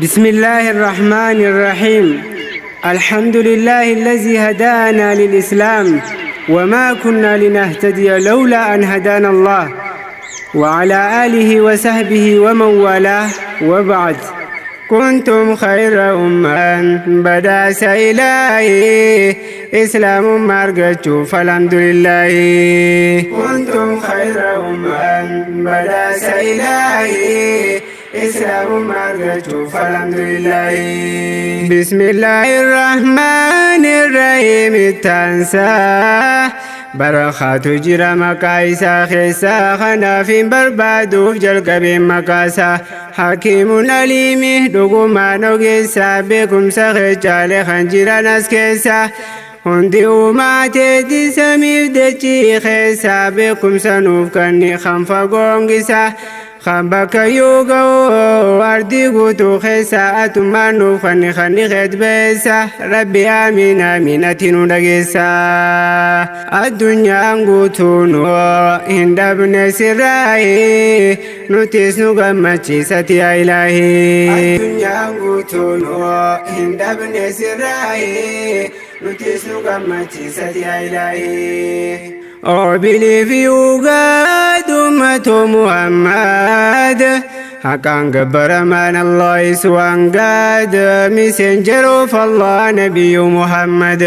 بسم الله الرحمن الرحيم. الحمد لله الذي هدانا للإسلام وما كنا لنهتدي لولا أن هدانا الله، وعلى آله وصحبه ومن والاه، وبعد. كنتم خير أمة badhaasa إلهي إسلام argachuu فالحمد لله. كنتم خير أمة badhaasa إلهي إسلام argachuu فالحمد لله. بسم الله الرحمن الرحيم. Taansaa barakaatu jira maqaa isaa keessaa, kanaaf hin barbaaduuf jalqabeen maqaasaa. Hakiimun aliimi, dhugumaan ogeessaa, beekumsa keechaale kan jiran as keessaa. Hundi uumaateeti samiif dachii keessaa, beekumsa nuuf kanni kan fagoongisaa, kan bakka iyyuu ga'u ardii guutuu keessa. Atummaan nuuf kanni kanni keetbeessa, rabbi amiin amiin, ati nu dhageessa. Addunyaan guutuu nu hin dhabne sirraayi, nutis nu gammachiisati yaa ilaahii. Addunyaan guutuu nu hin dhabne sirraayi, nutis nu gammachiisati yaa ilaahii. Oh, believe you God, ummatu Muhammad. Haqaan gabbaramaan Allah is one God, Messenger of Allah, Nabiyyu Muhammad.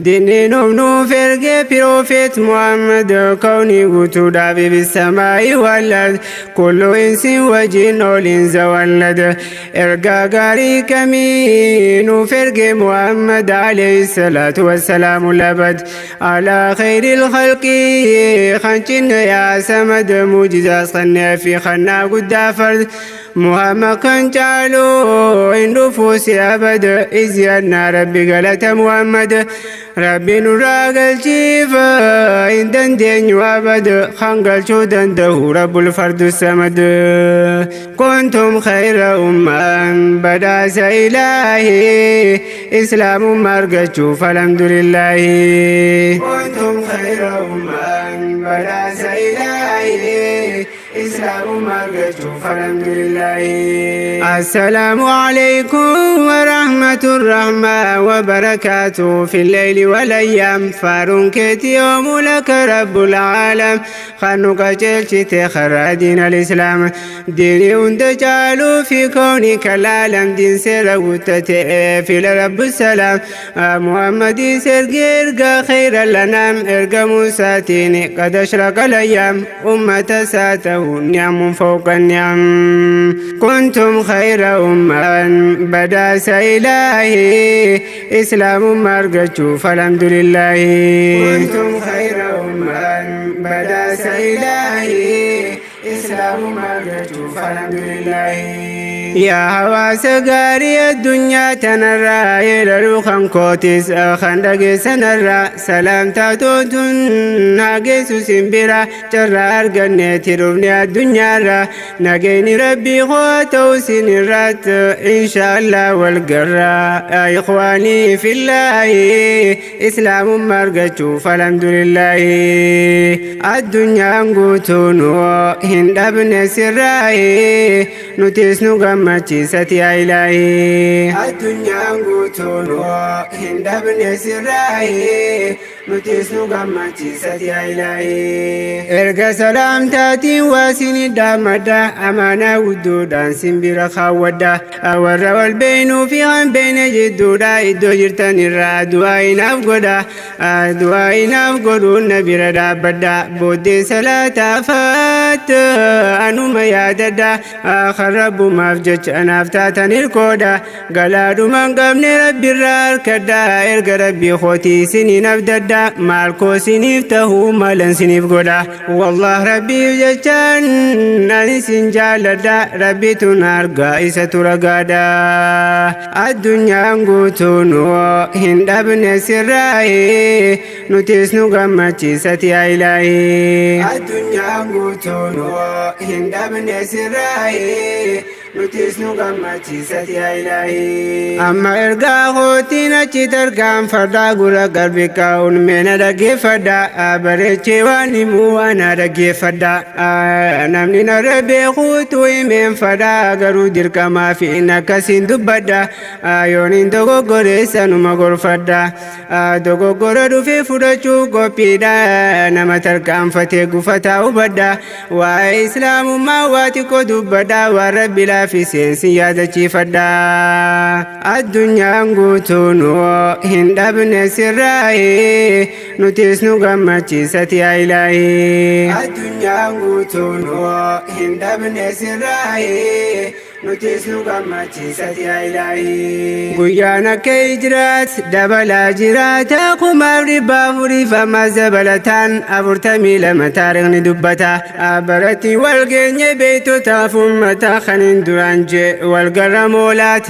Dinni nuuf erge Prophet Muhammad, kawnii guutuudhaaf بالسماء والأرض كل إنس وجن والإنس والأرض. Ergaa gaarii kamii nuuf erge Muhammad عليه الصلاة والسلام الأبد على خير الخلق خنشن يا سمد موجزة صنع في خنا قد فرد Muhammad kan caalu hin dhufuusi abad. Izyannaa rabbi galata Muhammad, rabbi nurraa galchiifa hin dandeenyu abad, kan galchuu danda'u rabbul fardu samad. كنتم خير أمة badhaasa إلهي islaamummaa argachuuf alhamdulillaahi. كنتم خير أمة badhaasa إلهي islaamummaa argachuuf alhamdulillaahi. السلام عليكم ورحمة الرحمن وبركاته في الليل والأيام. Faaruun keeti yoomu لك رب العالم خنق جلشت خر دين الإسلام، ديني hunda caalu في كونك العالم، دين seera guuttate في رب السلام. محمد سرق إرقى خير الأنام، إرقى موسى قد أشرق الأيام، أمة ساته نعم فوق النعم. كنتم خير أمة badhaasa إلهي إسلام argachuu فالحمد لله. كنتم خير أمة badhaasa إلهي إسلام argachuu فالحمد لله. Yaa hawaasa gaarii addunyaa tanarraa, yeelaluu kan kootis kan dhageessanarraa, salaamtaa tootun nageessu simbira. Carraa arganneeti dhufne addunyaarraa, nageenyi rabbii koo ta'u sinirraat, inshaallah wal garraa. Yaa إخواني في الله islaamummaa argachuuf alhamdulillaahi. Addunyaan guutuun hin dhabne sirraayi, nutis nu gammachiisati yaa ilaahii. Addunyaan guutuun hin dhabne sirraayi, nutis nu gammachiisati yaa ilaahii. Erga salaamtaatiin waa sini dhaammadha, amaanaa guddoodhaan simbira kaawwadha. Warra wal beeynuu fi kan beeyne jidduudha, iddoo jirtan irraa du'aa inaaf godha. Du'aa inaaf godhuun na bira dhaabbadha. Booddee salaataafaat anuma yaadadha. Kan rabbumaaf jecha anaaf taatan hirkoodha. Galaadhuma hin qabne rabbirraa harkadha. Erga rabbii kootii isiniin abdadha. Maal koo siniif tahuu malan siniif godha. Wallah, rabbiif jechaan ani sin jaaladha. Rabbitu na argaa, isatu ragaadha. Addunyaan guutuun hin dhabne sirraayi, nutis nu gammachiisati yaa ilaahii. Addunyaan guutuun hin dhabne sirraayi. Nutis nu gammachiisati yaa Ilaahii. Amma ergaa kootiin achi tarkaanfadhaa, gurra qalbii kaa'uun meena dhaggeeffadhaa, bareechee waan himuu waan dhaggeeffadhaa. Namni narra beekuutu himeen fadhaa, garuu dirqamaa fi inni akkasiin dubbadha. Yoon hin dogoggore sanuma gorfadha. Dogoggora dhufee fudhachuu qophiidha. Nama tarkaanfatee gufataa hubadha. Waa'ee Islaamummaa waa xiqqoo dubbadha. Waan Rabbi laaffiseen si yaadachiifadha. Addunyaan guutuun hin dhabne sirraa'ee, nutis nu gammachiisati yaa Ilaahii. Addunyaan guutuun hin dhabne sirraa'ee, nutis nu gammachiisati yaa Ilaahii. Guyyaan akka hijiraat dabalaa jiraata, 1400 ammas dabalataan 42 taarikhni dubbata. Baratti wal geenye beektotaaf uummata kan hin duraan jee wal garra moolaat.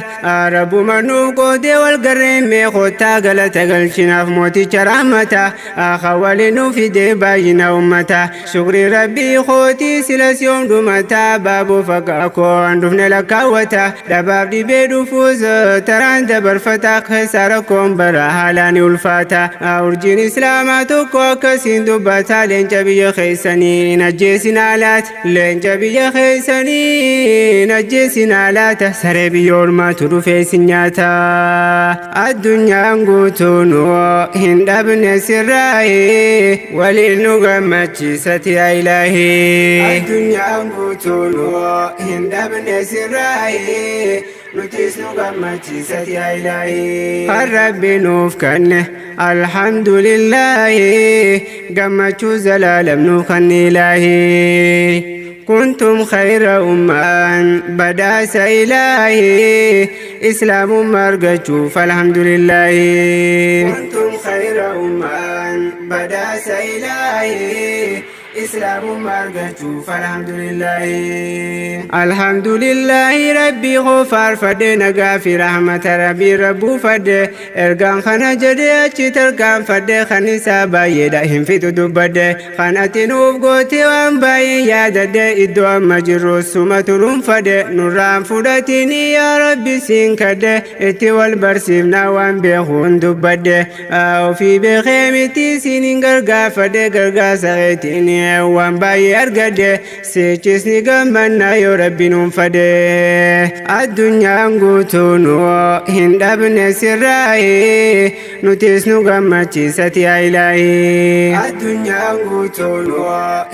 Rabbuma nuuf qoodee wal garreen meeqotaa, galata galchinaaf mooticha rahmata. Kan nuuf fidee baay'ina uummata. Shukri Rabbii kootii silas yoom dhumata, baaboo fakkaakoo an dhufne lakkaawwata. Dhabaaf dhibee dhufuus taraan dabarfata, keessa rakkoon bara haalaan ulfaata. Urjiin Islaamaa tokko akkasiin dubbata: leenca biyya keessanii najjeesinaa laata? Leenca biyya keessanii najjeesinaa laata? Saree biyya ormaatu dhufee isin nyaata. Addunyaan guutuun hin dhabne sirraa'ee, waliin nu gammachiisati yaa Ilaahii. Addunyaan guutuun hin dhabne sirraa'ee, nutis nu gammachiisati yaa Ilaahii. Kan Rabbi nuuf kenne alhamdulillaahi, gammachuu zalaalam nuuf kenne Ilaahii. كنتم خير أمة بداس إلهي، إسلام مرقشوف الحمد لله. كنتم خير أمة بداس إلهي، إسلام مرقشوف الحمد لله. الحمد لله ربي غفار فد، نقا في رحمة ربي ربو فد. إرقان خنا جدي أچي ترقان فد، خنسا بايدا هم في تدبد. خناتي نوف قوتي وان باي يادد، iddoo amma jirru sumatu dhuunfade. Nurraan fudhatini yaa Rabbi siin kadde, itti wal barsiifna waan beekuun dubbadde. Ofii beekee miti siin hin gargaafadhe, gargaarsa keetiin waan baay'ee argadde. Sichis ni gammanna yoo Rabbi nuunfade. Addunyaan guutuun hin dhabne sirraa'ee, nutis nu gammachiisati yaa Ilaahii. Addunyaan guutuun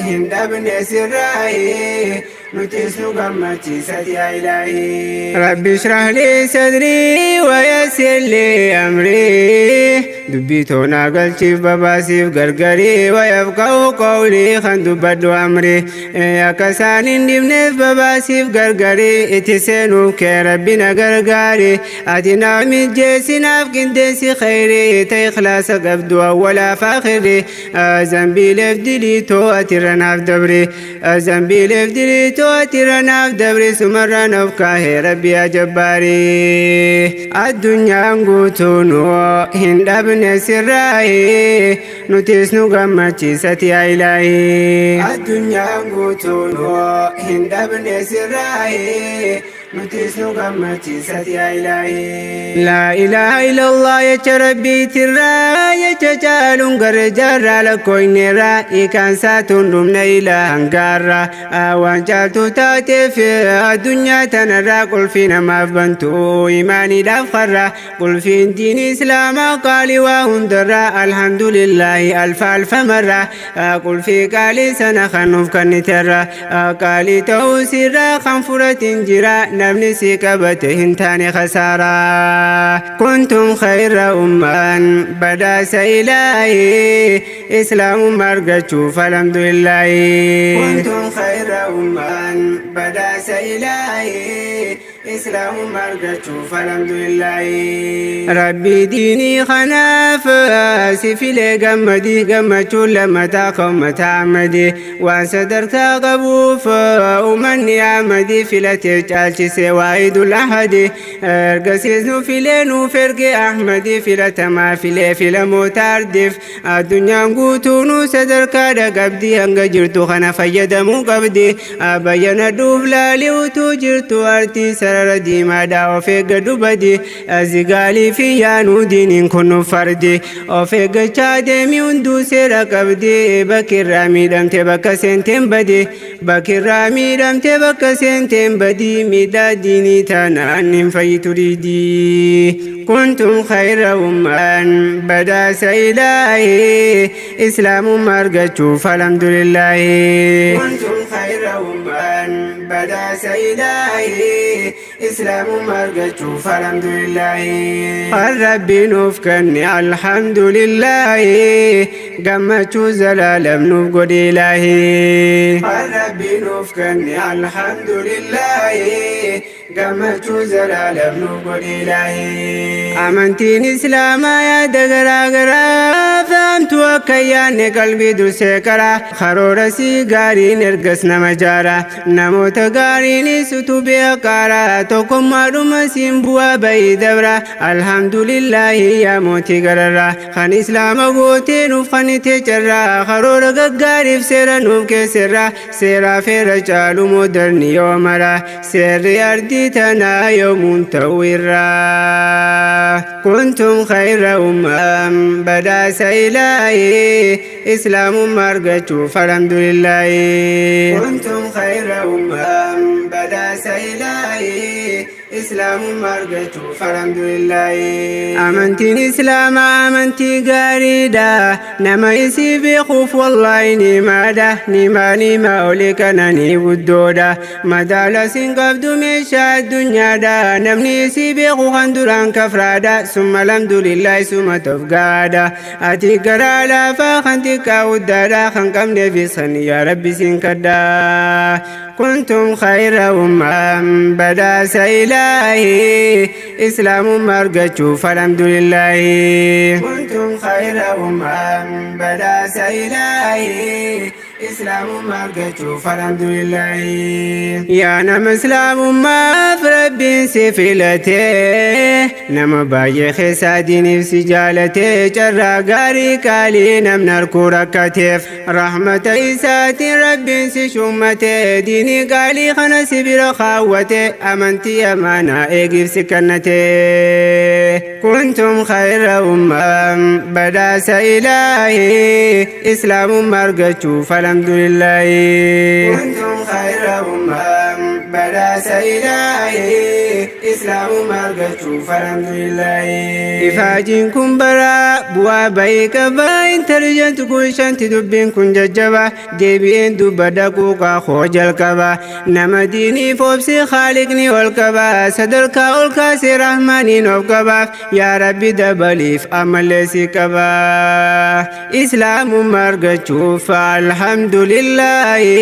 hin dhabne sirraa'ee, nutis nu gammachiisati yaa Ilaahii. رب اشرح لي صدري ويسر لي أمري، dubbii toonaa galchiif babaasiif gargarii. ويفقهوا قولي kan dubbadhu amri, akka isaan hin dhibneef babaasiif gargarii. Itti seenuuf kee Rabbi na gargaari, ati naa mijjeessinaaf qindeessi khayrii ta ikhlaasa qabdu awwalaaf akhirri. Zambiileef diliitoo ati irra naaf dabri, zambiileef diliitoo ati irra naaf dabri, sumarra naaf kaahee Rabbi yaa jabbaarii. Addunyaan guutuun hin dhabne sirraa'ee, nutis nu gammachiisati yaa Ilaahii. Addunyaan guutuun hin dhabne sirraa'ee, nutis nu gammachiisati yaa Ilaahii. لا إله إلا الله jecha Rabbiitirraa, jecha caaluun garee jaarraa lakkoofneerraa, hiikaan saatuun dhumne ilaa hangaarraa. Waan caaltu taateef addunyaa tanarraa, qulfii namaaf bantu imaaniidhaaf karraa. Qulfiin diin Islaamaa qaalii waa hundarraa, alhamdulillaahi alfa alfa marraa. Qulfii qaalii sana kan nuuf kenniterra, qaalii ta'uu sirraa kan fudhatin jira, namni si qabate hin taane khasaaraa. كنتم خير أمة بداس إلهي، إسلام مرقشوف الحمد لله. كنتم خير أمة بداس إلهي، Islaamummaa argachuuf alhamdulillaahi. Rabbi diinii kanaaf si filee gammadii, gammachuun lammataa kan ummata Ahmadii waan sadarkaa qabuuf uummanni Ahmadii filatee caalchisee waa'idul ahadi. Ergasiis nu filee nuuf erge Ahmadii, filatamaa filee filamoota ardiif. Addunyaan guutuu nu sadarkaadha qabdi, hanga jirtu kana fayyadamuu qabdi. Bayyana dhuuf laalii utuu jirtu artii sarara diimaadha, of eeggadhu badi. Zigaalii fi yaanuu diiniin kun nuuf fardi, of eeggachaa deemi, hunduu seera qabdi. Bakkirraa miidhamte bakka seenteen badi, bakkirraa miidhamte bakka seenteen badi, miidhaa diinii taanaan hin fayyitu diidii. كنتم خير أمة badhaasa ilaahi, islaamummaa argachuuf alhamdulillaahi. كنتم خير أمة badhaasa ilaahi, islaamummaa argachuuf alhamdulillaahi. Rabbi nuuf kenne alhamdulillaahi, gammachuu zalaalam nuuf godhe ilaahi. Rabbi nuuf kenne alhamdulillaahi, gammachuu zalaalam nuuf godhe ilaahi. Amantiin islaamaa yaada garaa garaa fahamtu akka yaadne qalbii dursee karaa karoora sii gaariin ergas nama jaara, namoota gaariinis utubee haqaara, tokkummaadhuma siin bu'aa bayii dabra. Alhamdulillaahi yaa mootii gararraa, kan islaama gootee nuuf kanitee carraa, karoora gaggaariif seera nuuf keessirra, seeraa feera caalu moodarni yoo mara, seerri ardii tanaa yoomuun ta'u irraa. كنتم خير أمة badhaasa ilaahi, islaamummaa argachuuf alhamdulillaahi. كنتم خير أمة badhaasa ilaahi, islaamummaa argachuuf alhamdulillaahi. Amantiin islaamaa amantii gaariidha, nama isii beekuuf wallaahi nimaadha, nimaa nimaa olii kana ni guddoodha, madaala siin qabdu meeshaa addunyaadha, namni isii beeku kan duraan kafraadha, summa alhamdulillaahi summa tofgaadha. Ati garaa laafaa kan xiqqaa guddaadha, kan qabneefis kan yaa rabbi siin kadhaa. كنتم خير أمة badhaasa ilaahi, islaamummaa argachuuf alhamdulillaahi. كنتم خير أمة badhaasa ilaahi, islaamummaa argachuuf alhamdulillaahi. Yaa nama islaamummaaf rabbiin si filatee, nama baay'ee keessaa diiniif si jaalatee, carraa gaarii qaalii namni harkuu rakkateef, rahmata isaatiin rabbiin si shummatee, diinii qaalii kana si bira kaawwate, amantii amaanaa eegiif si kennate. كنتم خير أمة badhaasa ilaahi, islaamummaa argachuuf alhamdulillaahi. كنتم خير أمة badhaasa ilaahi, islaamummaa argachuuf alhamdulillaahi. Ifaajiin kun baraa bu'aa bayii qaba, intelligent quotient dubbiin kun jajjaba, deebi'een dubbadha quuqaa koo jalqaba, nama diiniif obsi haaliqni ol qaba, sadarkaa ol kaasee rahmaaniin of qabaaf, yaa rabbi dabaliif ammallee si qaba. Islaamummaa argachuuf alhamdulillaahi,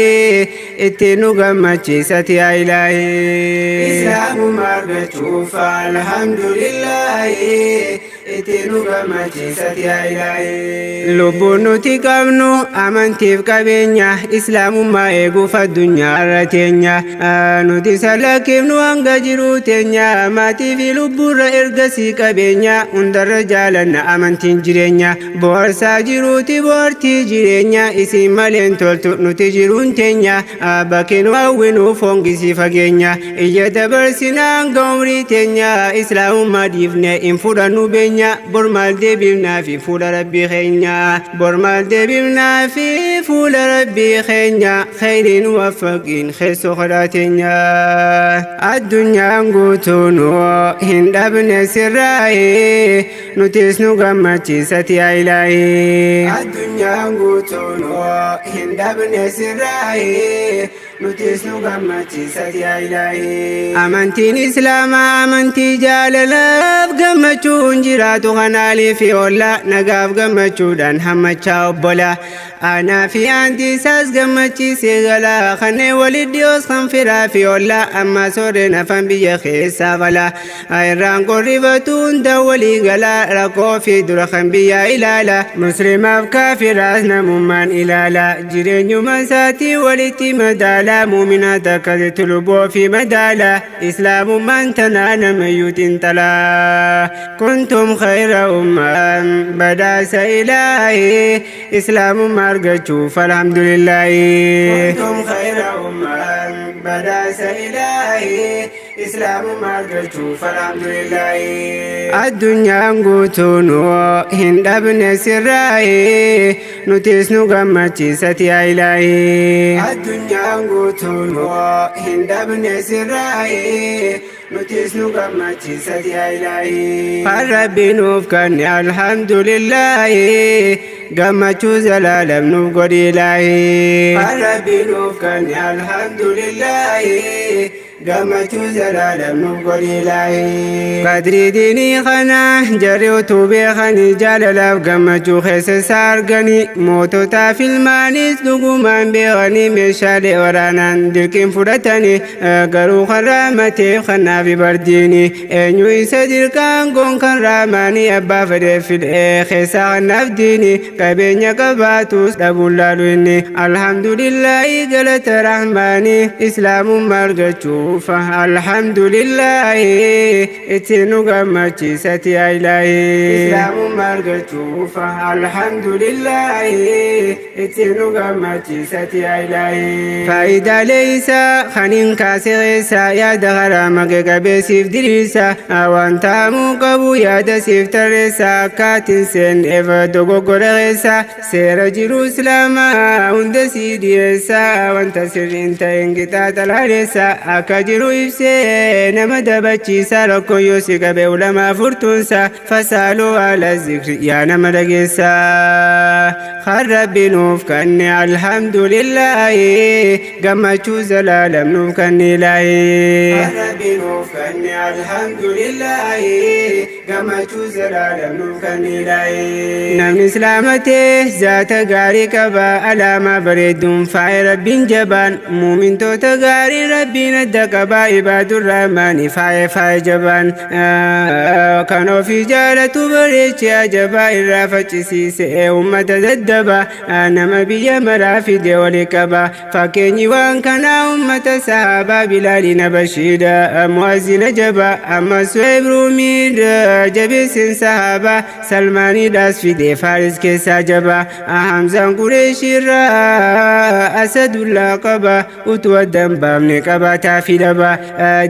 itti nu gammachiisati yaa ilaahi. Islaamummaa argachuuf alhamdulillaahi, itti nu gammachiisati yaa ilaahi. Lubbuun nuti qabnu amantiif qabeenya, islaamummaa eeguuf addunyaa irra teenya, nuti salakkifnu hanga jiruu teenya, maatii fi lubbuurra ergasii qabeenya, hundarra jaalanna amantiin jireenya, boharsaa jiruuti bohartii jireenya, isin maleen toltu nuti jiruun teenya, bakki nu hawwinuuf hongisii fageenya, iyya dabarsinaa hanga umrii teenya, islaamummaa dhiifne hin fudhannu beenya, bor maal deebifnaa fi fuula rabbii keenya, bor maal deebifnaa fi fuula rabbii keenya, khayriin waffaqiin keessoo kadhaa teenya. Addunyaan guutuun hin dhabne sirraa'ee, nutis nu gammachiisati yaa ilaahi. Addunyaan guutuun hin dhabne sirraa'ee, Nutis nu gammachiisati yaa ilaahi. Amantiin Islaamaa amantii jaalalaaf gammachuun jiraatu kanaalii fi ollaa nagaaf gammachuudhaan hammachaa obbola. Aanaa fi aantii isaas gammachiisee gala, kanneen walitti dhiyoos kan firaa fi ollaa, amma sooreen afaan biyya keessaa fala. Irraan qorrifatu hunda walii gala, rakkoo fi dura kan biyyaa ilaala. Muslimaaf kaafiraas namummaan ilaala, jireenyuma isaatii walitti madaala, muuminaa takkasitti lubbuu fi madaala. Islaamummaan tanaa namayyuu xiinxala. Kuntum khayra ummaan badhaasa ilaahi, islaamummaa argachuuf alhamdulillaahi. Kuntum khayra ummaan badhaasa ilaahi, islaamummaa argachuuf alhamdulillaahi. Addunyaan guutuun hin dhabne sirraayi, nutis nu gammachiisati yaa ilaahi. Addunyaan guutuun hin dhabne sirraayi, nutis nu gammachiisati yaa ilaahi. Kan Rabbi nuuf kenne alhamdulillaahi, gammachuu zalaalam nuuf godhi ilaahi. Kan Rabbi nuuf kenne alhamdulillaahi, gammachuu zalaalam nuuf godhi ilaahi. Qadrii diinii kana jarri utuu beekanii, jaalalaaf gammachuu keessa isaa arganii, moototaaf ilmaanis dhugumaan beekanii, meeshaalee waraanaan dirqiin fudhatanii, garuu kan raamateef kanaaf bardiini eenyu isa dirqaan goon kan raamaanii abbaa fedheef fidhee keessaa kanaaf diini qabeenya qabaatus dhabuun laalu inni. Alhamdulillaahi, galata rahmaanii, islaamummaa argachuuf alhamdulillaahi, itti nu gammachiisati yaa ilaahi. Islaamummaa argachuuf alhamdulillaahi, itti nu gammachiisati yaa ilaahi. Faayidaalee isaa kan hin kaase keessaa, yaada karaa maqee qabeessiif diriirsa, waan taa'amuu qabu yaada siif tarreessa, akkaatiin seenneef dogoggora keessa, seera jiru islaamaa hunda sii dhiyeessa, wanta sirriin ta'een qixaaxa laaleessa, akka jiru ibsee nama dabachiisa, rakkoon yoo si qabe ulamaa furtuunsa. Fasaaluu ala zikri, yaa nama dhageessa, kan Rabbi nuuf kanne alhamdulillaahi, gammachuu zalaalam nuuf kanne ilaahi. Kan Rabbi nuuf kanne alhamdulillaahi, gammachuu zalaalam nuuf kanne ilaahi. Namni islaamatee zaata gaarii qaba, alaamaa bareedduun faaya Rabbiin jabaan, muumintoota gaarii Rabbiin adda qaba, ibaadurrahmaani faaya faaya jabaan, kan ofii jaalatu bareechee ajabaa, irraa faccisiise ummata daddaba, nama biyya maraa fide walii qaba. Fakkeenyi waan kanaa ummata sahaabaa, Bilaalina Bashiida, Mu'azzina jaba, amma Suhayb Ruumiidha jabeessin sahaabaa, Salmaaniidhaas fide Faaris keessaa jaba, Hamzaan Qureeshiirraa Asadullaa qaba, utuu addan baafne qabaataa fi dhaba,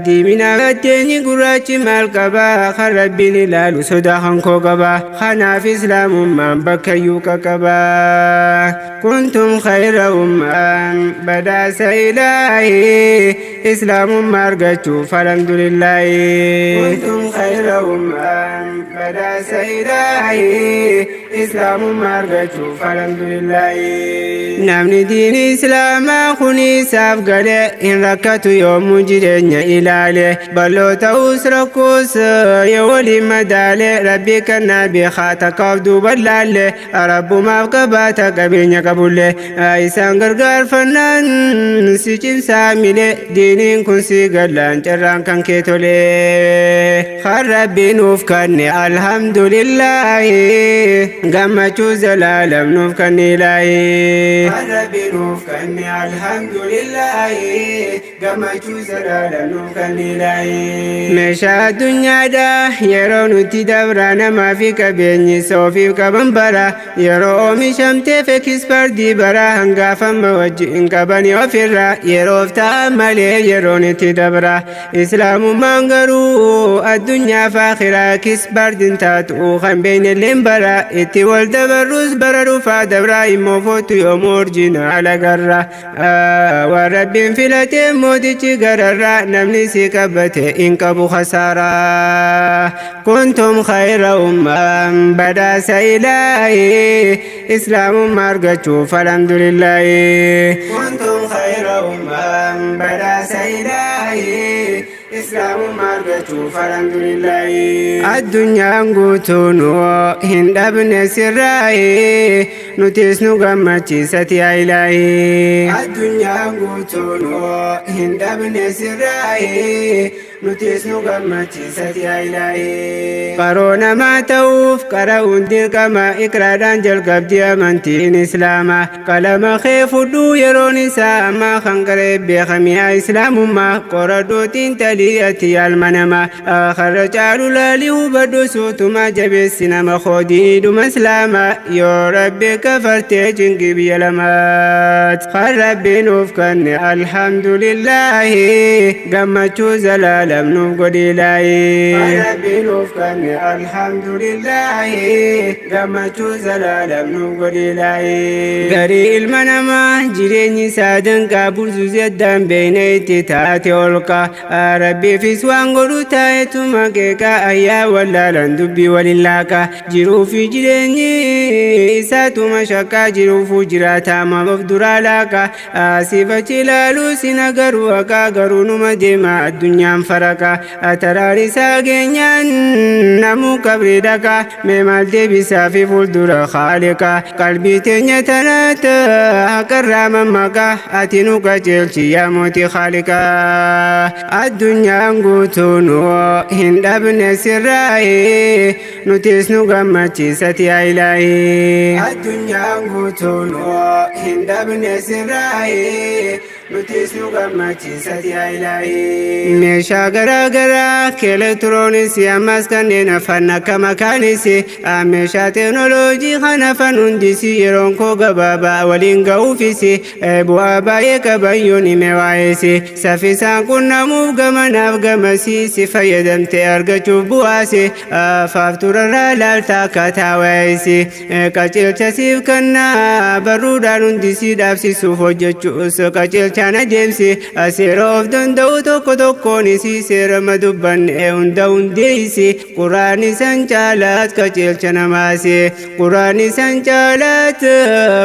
diimina batteenyi gurraachi maal qaba, kan Rabbiin ilaalu sodaa kan koo qaba, kanaaf islaamummaan bakkayyuu qaqaba. Kuntum khayra ummaan badhaasa ilaahi, islaamummaa argachuuf alhamdulillaahi. Kuntum khayra ummaan badhaasa ilaahi, islaamummaa argachuuf alhamdulillaahi. Namni diini islaamaa kun isaaf gale hin rakkatu yoomuu jireenya ilaale, bal'oo ta'us rakkoos yoo waliin madaale, Rabbi kannaa beekaa takkaaf duuba laalle, rabbumaaf qabaata qabeenya qabulle, isaan gargaarfannaan si cimsaa mile, diiniin kun si gallaan carraan kan kee tole. Kan Rabbi nuuf kanne alhamdulillaahi, gammachuu zalaalam nuuf kanne ilaahi. Kan Rabbi nuuf kanne alhamdulillaahi, gammachuu zalaalam nuuf kanne ilaahi. Meeshaa addunyaadha yeroo nuti dabra, namaa fi qabeenyi soofiif qaban bara, yeroo oomishamteef ekispartii bara, hangaafamma wajjin qabanii ofirra, yeroof ta'a malee yeroon itti dabra. Islaamummaan garuu Addunyaaf akhiraa kisbaardin taatu kan beeynelleen bara itti wal dabarrus bara dhufaa dabraa immoo footu yoomuu orjinaala garra. Waan Rabbiin filatee mootichi gararraa namni si qabate hin qabu khasaaraa. Kuntum khayra ummaan badhaasa ilaahii islaamummaa argachuuf alhamdulillaahi. Kuntum khayra ummaan badhaasa ilaahii islaamummaa argachuuf alhamdulillaahi. Addunyaan guutuun hin dhabne sirraa'ee nutis nu gammachiisati yaa ilaahii. Addunyaan guutuun hin dhabne sirraa'ee nutis nu gammachiisati yaa ilaahii. Qaroo namaa ta'uuf qara'uun dirqama, iqraadhaan jalqabdi amantiin islaamaa. Qalama kee fudhuu yeroon isaa ammaa kan qaree beekamiyaa islaamummaa, qoradhuutiin talii ati yaalma namaa. Karra caalu laalii hubadhu suutuma, jabeessi nama koodiidhuma islaamaa, yoo Rabbi kafartee cinqii biyya lamaat. Kan Rabbi nuuf kenne alhamdulillaahi gammachuu zalaalam nuuf godhi ilaahi. Kan Rabbi nuuf kenne alhamdulillaahi gammachuu zalaalam nuuf godhi ilaahi. Garii ilma namaa jireenyi isaa danqaa burzuuzi addaan beeyne itti taate olqa. Rabbiifis waan godhu taa'etuma qeeqaa ayyaa wallaalan dubbii waliin laaqa. Jiruu fi jireenyi isaatuma shakkaa, jiruufuu jiraataa maaf of duraa laaqa. Asiifachi ilaaluu sin agaruu haqaa, garuu numa deema addunyaan faraqa. Taraan isaa geenyaan namuu qabrii dhaqa, mee maal deebisaa fi fuuldura khaaliqa? Qalbii teenya tanaata haqarraa mammaqa, ati nu qajeelchi yaa mootii khaaliqa. Addunyaan guutuun hin dhabne sirraa'ee nutis nu gammachiisati yaa ilaahii. Addunyaan guutuun hin dhabne sirraa'ee nutis nu gammachiisati yaa ilaahii. Meeshaa garaa garaa elektiroonisii ammas kanneen hafan akka makaanisii meeshaa teeknooloojii kan hafan hundisi yeroon koo gabaabaa waliin ga'uufisi bu'aa baay'ee qaban yoon hime waa'eesi. Saffisaan qunnamuuf gamanaaf gamasii si fayyadamte argachuuf bu'aasi faafturarraa laalta akkaataa waa'eesi. Qajeelcha siif kennaa barruudhaan hundisii dhaabsisuuf hojjechuus qajeelchaan adeemsi seera of danda'u tokko tokkoonis seera madubbanne hunda hundeessi. Quraanni san caalaat qajeelcha namaasi, quraanni san caalaat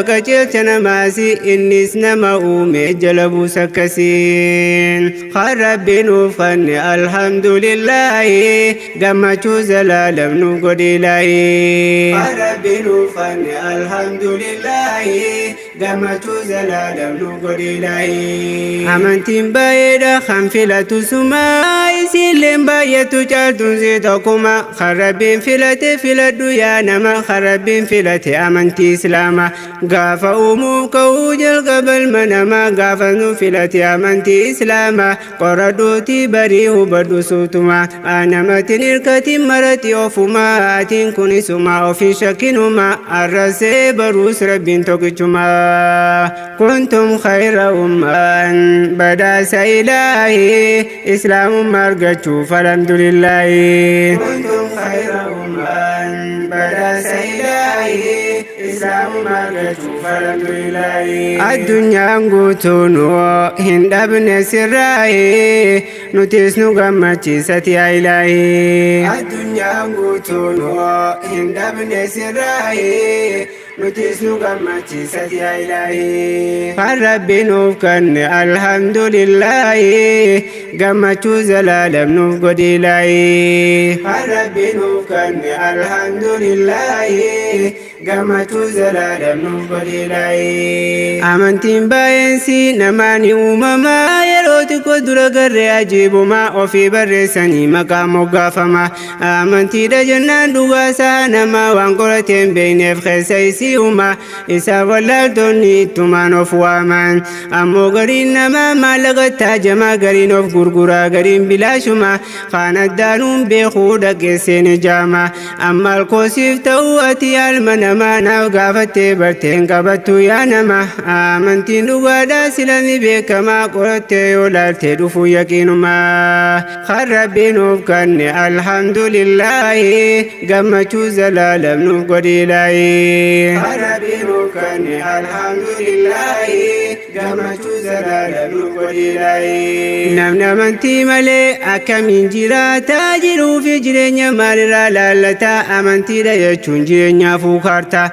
qajeelcha namaasi, innis nama uume jala buusa akkasiin. Kan Rabbi nuuf kenne alhamdulillaahi gammachuu zalaalam nuuf godhi ilaahi. Kan Rabbi nuuf kenne alhamdulillaahi gammachuu zalaalam nuuf godhi ilaahi. Amantiin baay'eedha, kan filatu sumaa, isiilleen baay'eetu caaltuun si tokkuma. Kan Rabbiin filate filadhu yaa nama, kan Rabbiin filate amantii islaamaa. Gaafa uumuuf ka'uu jalqaba ilma namaa, gaafa nu filate amantii islaamaa. Qoradhuutii barii hubadhu suutuma, namatiin hirkatiin marati ofuma, atiin kunisuma ofii shakkinuma, arrasee baruus Rabbiin tokkichuma. Kuntum khayra ummaan badhaasa ilaahii islaamummaa argachuuf alhamdulillaahi. Kuntum khayra ummaan badhaasa ilaahii islaamummaa argachuuf alhamdulillaahi. Addunyaan guutuun hin dhabne sirraa'ee nutis nu gammachiisati yaa ilaahii. Addunyaan guutuun hin dhabne sirraa'ee nutis nu gammachiisati yaa ilaahii. Kan Rabbi nuuf kenne alhamdulillaahi gammachuu zalaalam nuuf godhi ilaahii. Kan Rabbi nuuf kenne alhamdulillaahi gammachuu zalaalam nuuf godhi ilaahii. Amantiin baay'eensi namaa ni uumamaa, yeroo xiqqoo dura garree ajiibumaa ofii barreessanii maqaa moggaafama. Amantiidha jennaan dhugaasaa namaa waan qoratee hin beekneef keessa isii uuma. Isaan wallaaltonni ittumaan of waaman. Ammoo gariin namaa maallaqa taajamaa, gariin of gurguraa, gariin bilaashuma kaan addaanuun beekuu dhageesseen ijaama. Amma alkoosiif ta'uu ati alma namaa naaf gaafattee barteen qabattu yaa nama. Amantiin dhugaadhaa sila ni beekamaa qorattee yoo laaltee dhufu yaqiinumaa. Kan Rabbi nuuf kanne alhamdulillaahi gammachuu zalaalam nuuf godhi ilaahi. Kan Rabbi nuuf kanne alhamdulillaahi gammachuu zalaalam nuuf godhi ilaahi. Namni amantii malee akkamiin jiraataa jiruu fi jireenya maalirraa laallataa amantiidha jechuun jireenyaaf kaartaa.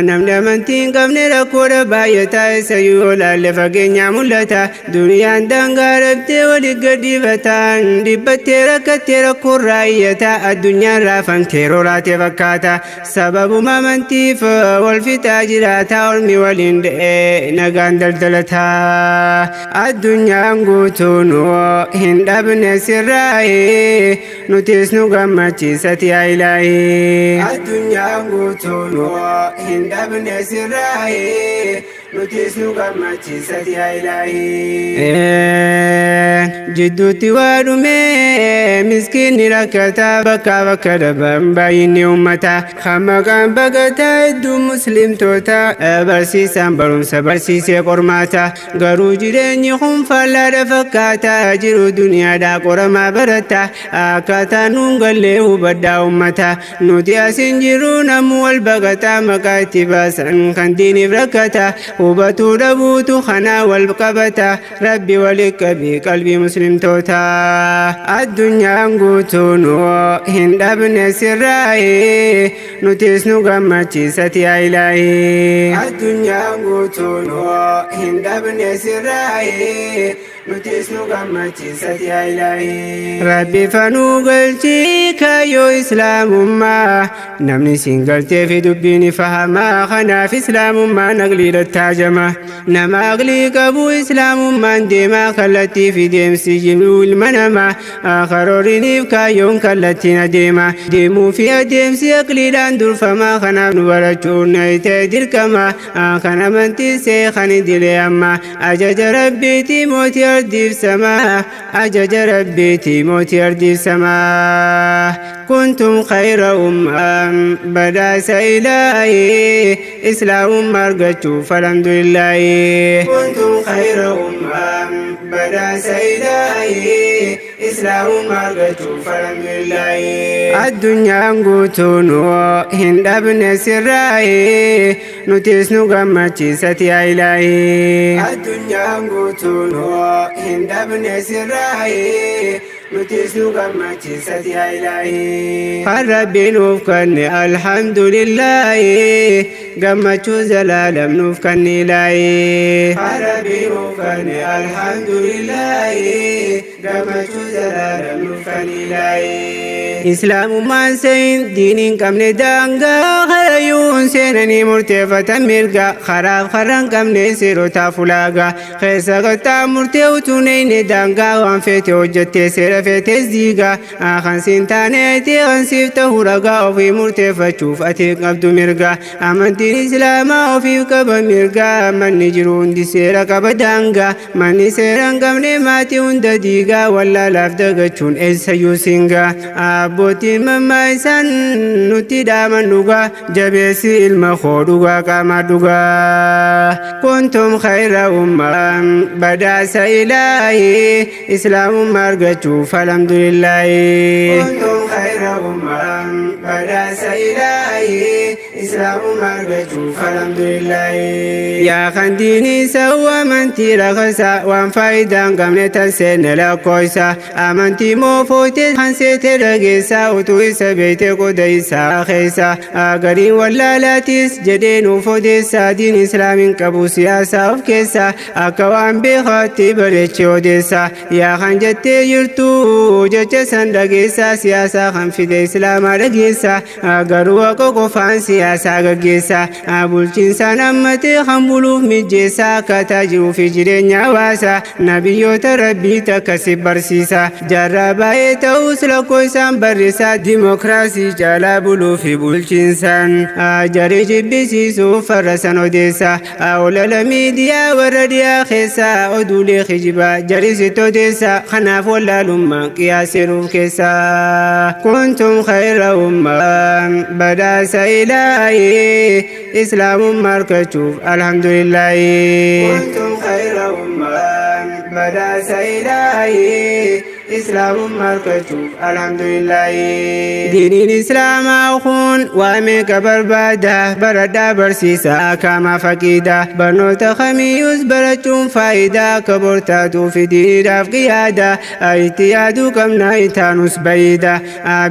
Namni amantii hin qabne rakkoodha baay'ataa isayyuu yoo laalle fageenyaa mul'ata. Duniyaan daangaa dhabdee waliin gadhiifataan dhibbattee rakkattee rakkoorraa iyyataa addunyaan raafamtee roraatee fakkaata. Sababuma amantiif wal fixaa jiraata ormi waliin da'ee nagaan daldalataa. Addunyaan guutuun hin dhabne sirraa'ee nutis nu gammachiisati yaa ilaahii. Addunyaan guutuun hin dhabne sirraa'ee nutis nu gammachiisati yaa ilaahii. Jidduutti waa dhume miskiinni rakkataa bakkaa bakka dhaban baay'inni uummata. Kan maqaan baqataa hedduu muslimtoota barsiisaan barumsa barsiisee qormaata. Garuu jireenyi kun fallaadha fakkaata jiru duniyaadhaa qoramaa barata. Akkaataa nuun gallee hubadhaa uummata. Nuti asin jiru namu wal baqataa maqaa itti baasan kan diiniif rakkata. Hubatuu dhabuutu kanaa wal qabata. Rabbi wali qabii qalbii muslimtoota. Addunyaan guutuun hin dhabne sirraa'ee nutis nu gammachiisati yaa ilaahii. Addunyaan guutuun hin dhabne sirraa'ee nutis nu gammachiisati yaa ilaahii. Rabbi fanuu galchii kaayyoo islaamummaa namni siin galtee fi dubbiin fahamaa kanaaf islaamummaan aqliidha taajama. Nama aqlii qabu islaamummaan deemaa kallattii fi deemsi jiru ilma namaa karooriniif kaayyoon kallattiin adeema. Deemuu fi adeemsi aqliidhaan durfamaa kanaaf nu barachuun ta'e dirqama. Kan amantiin see kan idilee amma ajaja rabbiitii mootii ardiif samaa ajaja rabbiitii mootii ardiif samaa. Kuntum khayra ummaa badhaasa ilaahii islaamummaa argachuuf alhamdulillaahi. Kuntum khayra ummaa badhaasa ilaahii islaamummaa argachuuf alhamdulillaahi. Addunyaan guutuun hin dhabne sirraa'ee nutis nu gammachiisati yaa ilaahii. Addunyaan guutuun hin dhabne sirraa'ee nutis nu gammachiisati yaa ilaahii. Kan Rabbi nuuf kanne alhamdulillaahi gammachuu zalaalam nuuf kanne ilaahii. Kan Rabbi nuuf kanne alhamdulillaahi gammachuu zalaalam nuuf kanne ilaahii. Islaamummaan seen diiniin hin qabne daangaa karayyuun seenanii murteeffatan mirga karaaf karaa hin qabne seerotaaf ulaagaa keessa kattaa murtee utuu neeyne daangaa waan feete hojjettee seera feetes diigaa kan siin taane ayitee kan siif ta'uu ragaa ofii murteeffachuuf ati qabdu mirga amantiin islaamaa ofiif qaba mirga manni jiru hundi seera qaba daangaa manni seera hin qabne maatii hunda diigaa wallaalaaf dagachuun eessayyuu singaa abbootiin mammaa isaan nutti dhaaman dhugaa jabeessi ilma koo dhugaa qaama dhugaa. Kuntum khayra ummaa badhaasa ilaahii islaamummaa argachuuf alhamdulillaahi. Kuntum khayra ummaa badhaasa ilaahii islaamummaa argachuuf alhamdulillaahi. Yaa kan diinii sa'u amantii rakasa waan faayidaa hin qabne tan seenne lakkoofsa amantii moofootee kan seete dhageessa utuu isa beekte qoda isaa keessa gariin wallaalaatis jedhee nuuf odeessa diin islaamiin qabu siyaasaa of keessa akka waan beekaatti bareechee odeessa yaa kan jettee jirtu jecha san dhageessa siyaasaa kan fide islaamaa dhageessa garuu akka qofaan siyaasaa Gaggeessa bulchiinsaan ammatee kan buluuf mijeessa, akkaataa jiruu fi jireenya hawaasaa nabiyyoota Rabbii takka si barsiisa. Jaarraa baay'ee ta'us lakkoo isaan barreessa. Dimokiraasii caalaa buluu fi bulchiinsaan jarii jibbisiisuu farra san odeessa. Olala miidiyaa warra dhiyaa keessa oduulee kijibaa jarii sitti odeessa. Kanaaf wallaalummaan qiyaasee keessa. Kuntum khayra ummaan badhaasa Ilaahii, Islaamummaa argachuuf alhamdulillaahi. Kuntum khayra ummaan badhaasa Ilaahii, Islaamummaa argachuuf alhamdulillaahi. Diiniin Islaamaa kun waa meeqa barbaada? Baradhaa, barsiisa akaamaa faqiida. Barnoota kamiyyuus barachuun faayidaa akka bortaatuu fi diiniidhaaf qiyaada. Itti yaaduu qabna, itaanus bayiida.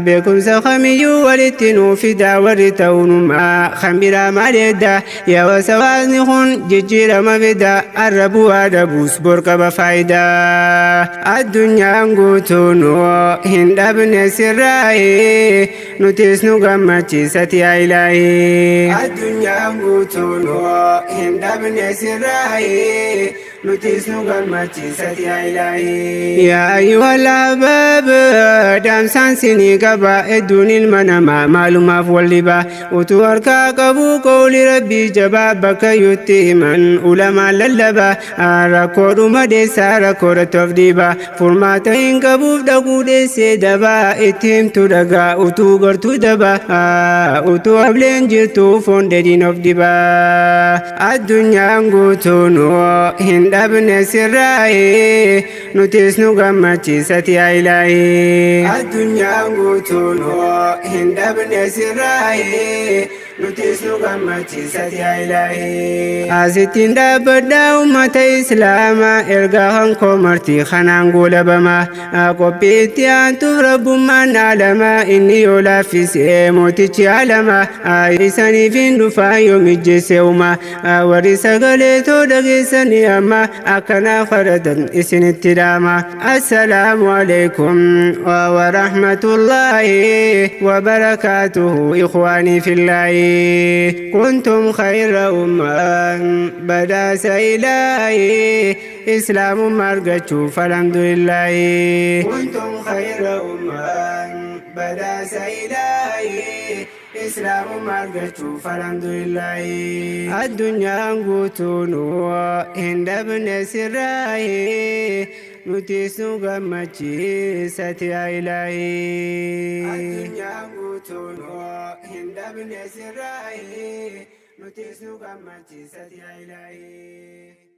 Beekumsa kamiyyuu walitti nuu fida, warri ta'uunumaa kan biraa maleedda. Yaa hawaasni kun jijjiirama fida, arra bu'aa dhabuus bor qaba faayidaa. Addunyaan guutuun hin dhabne sirraa'ee, nutis nu gammachiisati yaa Ilaahii. Addunyaan guutuun hin dhabne sirraa'ee, nutis nu gammachiisati yaa Ilaahii. Yaa ayyuhal ahbaab, dhaamsaan sinii qaba. Hedduun ilma namaa maalumaaf wal dhiba? Utuu harkaa qabu qawli Rabbii jabaa, bakka yutti himan ulamaan lallaba. Rakkoodhuma deessaa, rakkoodhatti of dhiiba. Furmaata hin qabuuf dhaquu dheessee dabaa. Itti himtu dhagaa, utuu gartuu daba, utuu hableen jirtu foon dheedhiin of dhiba. Addunyaan guutuun hin dhabne sirraa'ee, nutis nu gammachiisati yaa Ilaahii. Addunyaan guutuun hin dhabne sirraa'ee, nutis nu gammachiisati yaa Ilaahii. Asittiin dhaabbadhaa, uummata Islaamaa, ergaa hankoo martii kanaan goolabama. Qophii itti aantuuf Rabbummaan alama, inni yoo laaffisee mootichi alama isaniif hin dhufaa yoo mijjeesse uma. Warri sagalee too dhageessanii amma akkanaa kadhatan isinitti dhaama. Assalaamu alaikum wa rahmatullaahi wa barakaatuhu. Ikhwaanii fillaahi, kuntum khayra ummaan badhaasa Ilaahii, Islaamummaa argachuuf alhamdulillaahi. Kuntum khayra ummaan badhaasa Ilaahii, Islaamummaa argachuuf alhamdulillaahi. Addunyaan guutuun hin dhabne sirraa'ee, nutis nu gammachiisati yaa Ilaahii. Addunyaan guutuun hin dhabne sirraa'ee, nutis nu gammachiisati yaa Ilaahii.